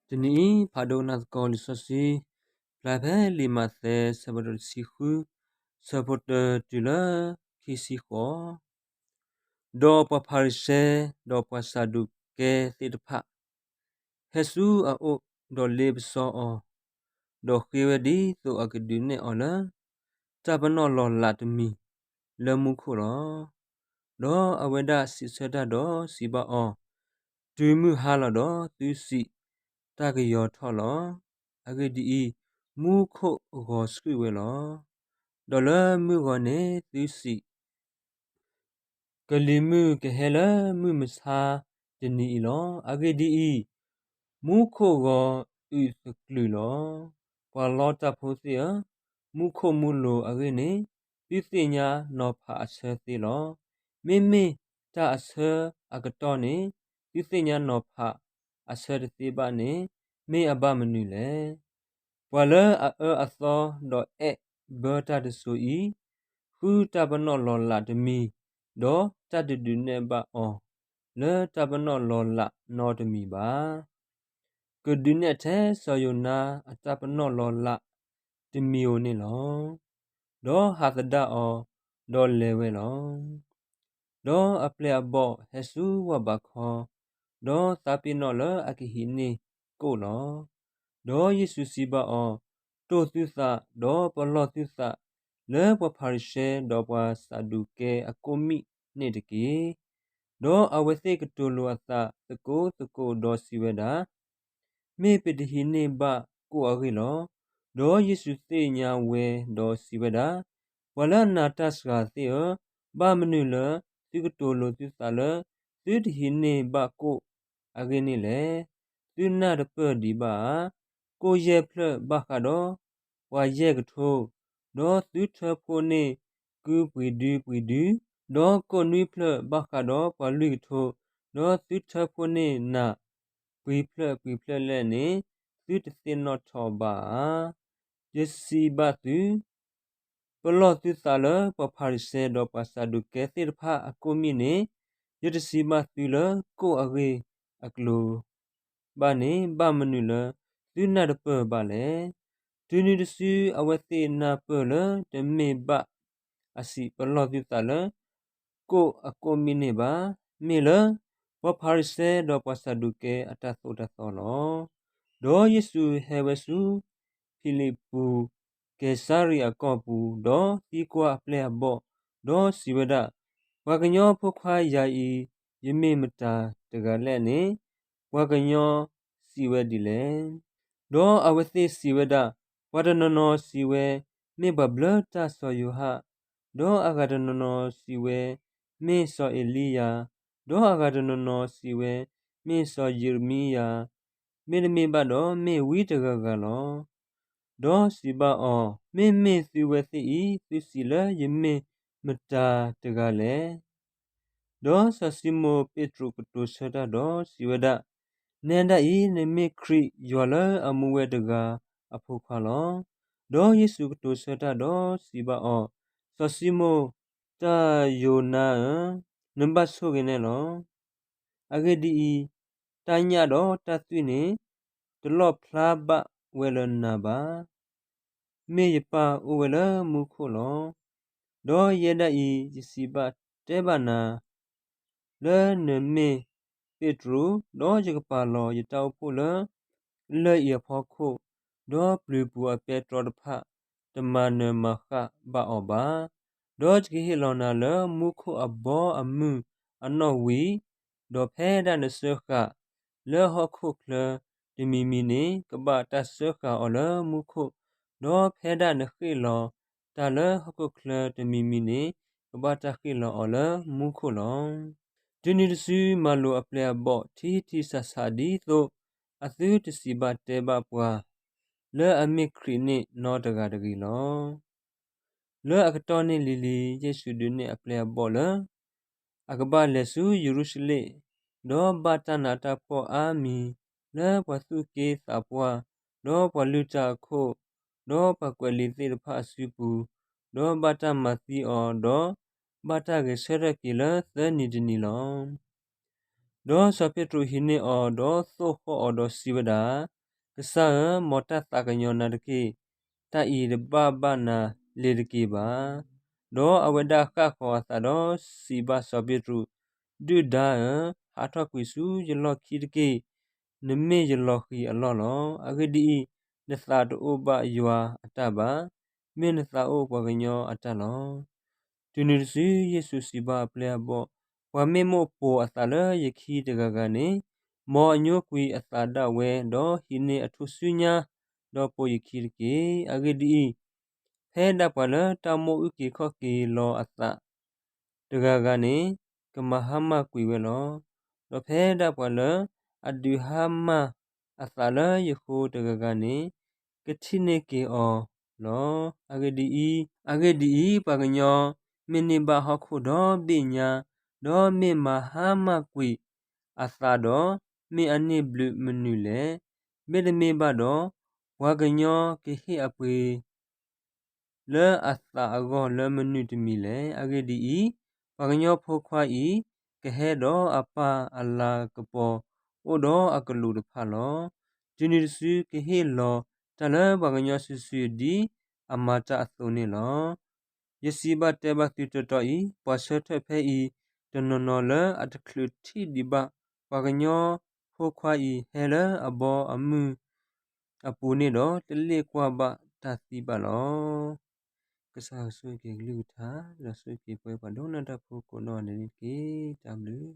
တနံၤအံၤ ဖးဒိကနၣ်သကိးလံာ်စီဆှံ ဖျါဖဲလံာ်မးသဲ ဆၢဖးဒိၣ်တဆံဃု ဆၢဖိတၢတုၤလၢခံဆံဃိး, ဒီးပှၤဖၤရံၤၡဲ ဒီးပှၤစးဒူးကဲသ့ၣ်တဖၣ် ဟဲဆူအအိၣ် ဒီးလ့ပစီအီၤ, ဒီးဃ့ဝဲဒ်သိးအကဒုးနဲၣ်အီၤလၢ တၢ်ပနီၣ်လီၤလးတမံၤ လၢမူခိၣ်လီၤ. ဒီးအဝဲဒၣ်စံးဆၢတၢ်ဒီးစံးဘၣ်အီၤ, တုၤမုၢ်ဟါလီၤဒီး သုစံးတၢ်ကယီၤထီၣ်လီၤ. အဂ့ၢ်ဒ်အံၤ, မူခိၣ်ဂီၤဆှုၣ်ဝဲလီၤ. ဒီးလၢမုၢ်ဂီၤန့ၣ်သုစံး ကလံၤမုၢ်ကဟဲလၢမုၢ်မဆါတနံၤအံၤလီၤ. အဂ့ၢ်ဒ်အံၤ, မူခိၣ်ဂီၤအုးသကုၤလီၤ. ပှၤလီတၢ်ဖိသ့ၣ်ဧၢ, မူခိၣ်မူလိၤအဂ့ၢ်န့ၣ် သုသ့ၣ်ညါနီၤဖးအဆၢသ့လီၤ. မ့မ့ၢ်တၢ်အဆၢအကတီၢ်န့ၣ် သုသ့ၣ်ညါနီၤဖးအဆၢတသ့ဘၣ်န့ၣ် မ့ၢ်အဘၣ်မနုၤလဲၣ်. ပှၤလၢအအၢအသီဒီးအဲၣ်ဘၢတၢ်တစိၤအံၤ, ဃုတၢ်ပနီၣ်လီၤလးတမံၤ, ဒီးတၢ်တဒုးနဲၣ်ဘၣ်အီၤ လၢတၢ်ပနီၣ်လီၤလးနီတမံၤဘၣ်. ကဒုးနဲၣ်ထဲစီၤယိၤနါအတၢ်ပနီၣ်လီၤလးတမံၤဧိၤန့ၣ်လီၤ. ဒီးဟးသဒၣ်အီၤ, ဒီးလဲၤဝဲလီၤ. ဒီးအပျဲၢ်အဘီၣ်ဟဲဆူဝၢ်ဘးခီ, ဒီးသးပ့ၤနီၣ်လၢအကဟံးန့ၢ်ကိၣ်လီၤ. ဒီးယ့ၣ်ၡူးစံးဘၣ်အီၤ, တိၢ်သုသး, ဒီးပလီၢ်သုသး, လၢပှၤဖၤရံၤၡဲ ဒီးပှၤစးဒူးကဲအကိၣ်မံၣ်န့ၣ်တက့ၢ်. ဒီးအဝဲသ့ၣ်ကတိၤလိာ်အသးသကိးသကိးဒီးစံးဝဲဒၣ်, မ့ၢ်ပတဟံးန့ၢ်ဘၣ်ကိၣ်အဂ့ၢ်လီၤ. ဒီးယ့ၣ်ၡူးသ့ၣ်ညါဝဲဒီးစံးဝဲဒၣ်, ပှၤလၢအနာ်တၢ်စှၤသ့ၣ်ဧၢ, ဘၣ်မနုၤလၢသုကတိၤလိာ်သုသးလၢ သုတဟံးန့ၢ်ဘၣ်ကိၣ်အဂ့ၢ်န့ၣ်လဲၣ်. သုနၢ်တပၢၢ်ဒံးဘၣ်ဧါ. ကိၣ်ယဲၢ်ဖျၢၣ်ဘၣ်ဃးဒီးပှၤယဲၢ်ကထိ, ဒီးသုထၢဖှိၣ်န့ၢ်ကုပှ့ၤဒုပှ့ၤဒု, ဒီးကိၣ်နွံဖျၢၣ်ဘၣ်ဃးဒီးပှၤလွံၢ်ကထိ, ဒီးသုထၢဖှိၣ်န့ၢ်နးပှဲၤဖျၢၣ်ပှဲၤဖျၢၣ်လဲၣ်န့ၣ် သုတသ့ၣ်နီၣ်ထီၣ်ဘၣ်ဧါ. ယစံးဘၣ်သု, ပလီၢ်သုသးလၢပှၤဖၤရံၤၡဲ ဒီးပှၤစးဒူးကဲသ့ၣ်တဖၣ်အကိၣ်မံၣ်န့ၣ်, ယတစံးဘၣ်သုလၢကိၣ်အဂ့ၢ်အကျိၤဘၣ်န့ၣ်, ဘၣ်မနုၤလၢသုနၢ်တပၢၢ်ဘၣ်လဲၣ်. တုၤနုၤတစုအဝဲသ့ၣ်နၢ်ပၢၢ်လၢတမ့ၢ်ဘၣ်အစံးပလီၢ်သုသးလၢ ကိၣ်အကိၣ်မံၣ်န့ၣ်ဘၣ်, မ့ၢ်လၢပှၤဖၤရံၤၡဲ ဒီးပှၤစးဒူးကဲအတၢ်သိၣ်တၢ်သီလီၤ. ဒီးယ့ၣ်ၡူးဟဲဝဲဆူ ဖံလံးပူၤ ကဲစၤရံအကီၢ်ပူၤ, ဒီးသံကွၢ်အပျဲၢ်အဘီၣ်, ဒီးစံးဝဲဒၣ်, ပှၤကညီဖိခွါယၤအံၤ, ယမ့ၢ်မတၤတဂၤလဲၣ်န့ၣ်, ပှၤကညီစံးဝဲဒ်လဲၣ်. ဒီးအဝဲသ့ၣ်စံးဝဲဒၣ်, ပှၤတနီၤနီၤစံးဝဲ, မ့ၢ်ပှၤဘျၢတၢ်စီၤယိၤဟၣ်, ဒီးအဂၤတနီၤနီၤစံးဝဲ, မ့ၢ်စီၤအ့လံယၤ, ဒီးအဂၤတနီၤနီၤစံးဝဲ, မ့ၢ်စီၤယံးရမံယၤ, မ့တမ့ၢ်ဘၣ်ဒီး မ့ၢ်ဝံတဂၤဂၤလီၤ. ဒီးစံးဘၣ်အီၤ, မ့မ့ၢ်သုဝဲသ့ၣ်အံၤ သုစံးလၢယမ့ၢ်မတၤတဂၤလဲၣ်. ဒီးစီၤၡံမိၣ်ပ့းတရူးကတိၤဆၢတၢ်ဒီးစံးဝဲဒၣ်, နဲဒၣ်အံၤ နမ့ၢ်ခရံာ်ယွၤလၢအမူဝဲတဂၤအဖိခွါလီၤ. ဒီးယ့ၣ်ၡူးကတိၤဆၢတၢ်ဒီးစံးဘၣ်အီၤ, စီၤၡံမိၣ်, တၢ်ယိၤနါဧၢ, နဘၣ်ဆိၣ်ဂ့ၤနဲၣ်လီၤ. အဂ့ၢ်ဒ်အံၤ, တၢ်ညၣ်ဒီးတၢ်သွံၣ်န့ၣ် တလီၣ်ဖျါဘၣ်ဝဲလၢနၤဘၣ်. မ့ၢ်ယပၢ်အိၣ်ဝဲလၢမူခိၣ်လီၤ. ဒီးယဲဒၣ်အံၤ ယစံးဘၣ်တဲဘၣ်နၤ လၢနမ့ၢ်ပ့းတရူး, ဒီးယကပာ်လီၤယတၢ်အိၣ်ဖှိၣ်လၢ လၢၢ်အံၤအဖီခိၣ်, ဒီးပျုၤပူၤအပဲတြီတဖၣ် တမၤနၢၤမၤဃၣ်ဘၣ်အီၤဘၣ်. ဒီးယကဟ့ၣ်လီၤနၤလၢမူခိၣ်အဘီအမုၢ်အနီၣ်ဝံၤ, ဒီးဖဲဒၣ်နစၢဃာ်လၢဟီၣ်ခိၣ်ချၢတမံၤမံၤန့ၣ် ကဘၣ်တၢ်စၢဃာ်အီၤလၢမူခိၣ်, ဒီးဖဲဒၣ်နဃ့ၢ်လီၤတၢ်လၢဟီၣ်ခိၣ်ချၢတမံၤမံၤန့ၣ် ကဘၣ်တၢ်ဃ့ၢ်လီၤအီၤလၢမူခိၣ်လီၤ. တုၤနုၤတစုမၤလိာ်အပျဲၢ်အဘီၣ်ထံထံဆးဆးဒ်သိး အသုတစံးဘၣ်တဲဘၣ်ပှၤ လၢအမ့ၢ်ခရံာ်န့ၣ်နီတဂၤတဂ့ၤလီၤ. လၢအကတီၢ်န့ၣ်လံၤလံၤ ယ့ၣ်ၡူးဒုးနဲၣ်အပျဲၢ်အဘီၣ်လၢ အကဘၣ်လဲၤဆူယရူၤၡလ့ၣ်, ဒီးဘၣ်တၢ်နးတၢ်ဖှီၣ်အါမံၤ လၢပှၤသူၣ်က့သးပှၢ်, ဒီးပှၤလုၢ်တၢ်အခိၣ်, ဒီးပှၤကွဲးလံာ်သ့ၣ်တဖၣ်အစုပူၤ, ဒီးဘၣ်တၢ်မၤသံအီၤ, ဒီးဘၣ်တၢ်ဂဲၤဆၢထၢၣ်က့ၤလၢသၢနံၤတနံၤလီၤ. ဒီးစီၤပ့းတရူးဟံးန့ၢ်အီၤ, ဒီးသိၣ်ဃီၣ်အီၤဒီးစံးဝဲဒၣ်, ကစၢ်ဧၢ, မ်တၢ်သးကညီၤနၤတက့ၢ်. တၢ်အံၤတဘၣ်ဘၣ်နၤလ့ၤတက့ၢ်ဘၣ်. ဒီးအဝဲဒၣ်ဃၣ်ဃီၤအသးဒီးစံးဘၣ်စီၤပ့းတရူး, ဒုၣ်ဒါဧၢ, ဟးထီၣ်ကွံာ်ဆူယလီၢ်ခံတက့ၢ်. နမ့ၢ်ယလီၤဃံၤအလီၢ်လီၤ. အဂ့ၢ်ဒ်အံၤ, နသးတအိၣ်ဘၣ်ယွၤအတၢ်ဘၣ်, မ့ၢ်နသးအိၣ်ပှၤကညီအတၢ်လီၤ. တုၤနုၤတစု ယ့ၣ်ၡူးစံးဘၣ်အပျဲၢ်အဘီၣ်, ပှၤမ့ၢ်မိၣ်ပိာ်အသးလၢယခံတဂၤဂၤန့ၣ်, မ်အညိကွံာ်အသးဒၣ်ဝဲ, ဒီးဟံးန့ၢ်အထူၣ်စုညါ, ဒီးပိာ်ယခံတက့ၢ်. အဂ့ၢ်ဒ်အံၤ, ဖဲဒၣ်ပှၤလၢတၢ်မိၣ်အုၣ်က့ၤခီၣ်က့ၤလီၤအသးတဂၤဂၤန့ၣ်, ကမၤဟါမၢ်ကွံာ်ဝဲလီၤ. ဒီးဖဲဒၣ်ပှၤလၢအဒုးဟါမၢ်အသးလၢယဃိတဂၤဂၤန့ၣ်, ကထံၣ်န့ၢ်က့ၤအီၤလီၤ. အဂ့ၢ်ဒ်အံၤ, အဂ့ၢ်ဒ်အံၤ, ပှၤကညီမ့ၢ်န့ၢ်ဘၣ်ဟီၣ်ခိၣ်ဒီဘ့ၣ်ညါ, ဒီးမ့ၢ်မၤဟါမၢ်ကွံာ်အသးဒီး, မ့ၢ်အန့ၢ်ဘျုးမနုၤလဲၣ်. မ့တမ့ၢ်ဘၣ်ဒီး, ပှၤကညီကဟ့ၣ်အပှ့ၤ လၢအသးအဂီၢ်လၢမနုၤတမံၤလဲၣ်. အဂ့ၢ်ဒ်အံၤ, ပှၤကညီဖိခွါအံၤ ကဟဲဒီးအပၢ်အလၤကပီၤ အိၣ်ဒီးအကလူးတဖၣ်လီၤ. တုၤနုၤတစု ကဟ့ၣ်လီၤတၢ်လၢပှၤကညီစုာ်စုာ် ဒ်အမၤတၢ်အသိးန့ၣ်လီၤ. ယစံးဘၣ်တဲဘၣ်သုတီတီအံၤ, ပှၤဆၢထၢၣ်ဖဲအံၤ တနီၤနီၤလၢအတချုးထံၣ်ဒံးဘၣ် ပှၤကညီဖိခွါအံၤ ဟဲလၢအဘီအမုၢ်အပူၤန့ၣ်ဒီး တလ့ၣ်ကွၢ်ဘၣ်တၢ်သံဘၣ်လီၤ. ကစၢ်ဆိၣ်ဂ့ၤက့ၤကလုၢ်ကထါ, ဒီးဆိၣ်ဂ့ၤက့ၤပှၤဒိကနၣ်တၢ်ဖိကိးနီၢ်ဂၤဒဲးန့ၣ်တက့ၢ်. တၢ်ဘျုး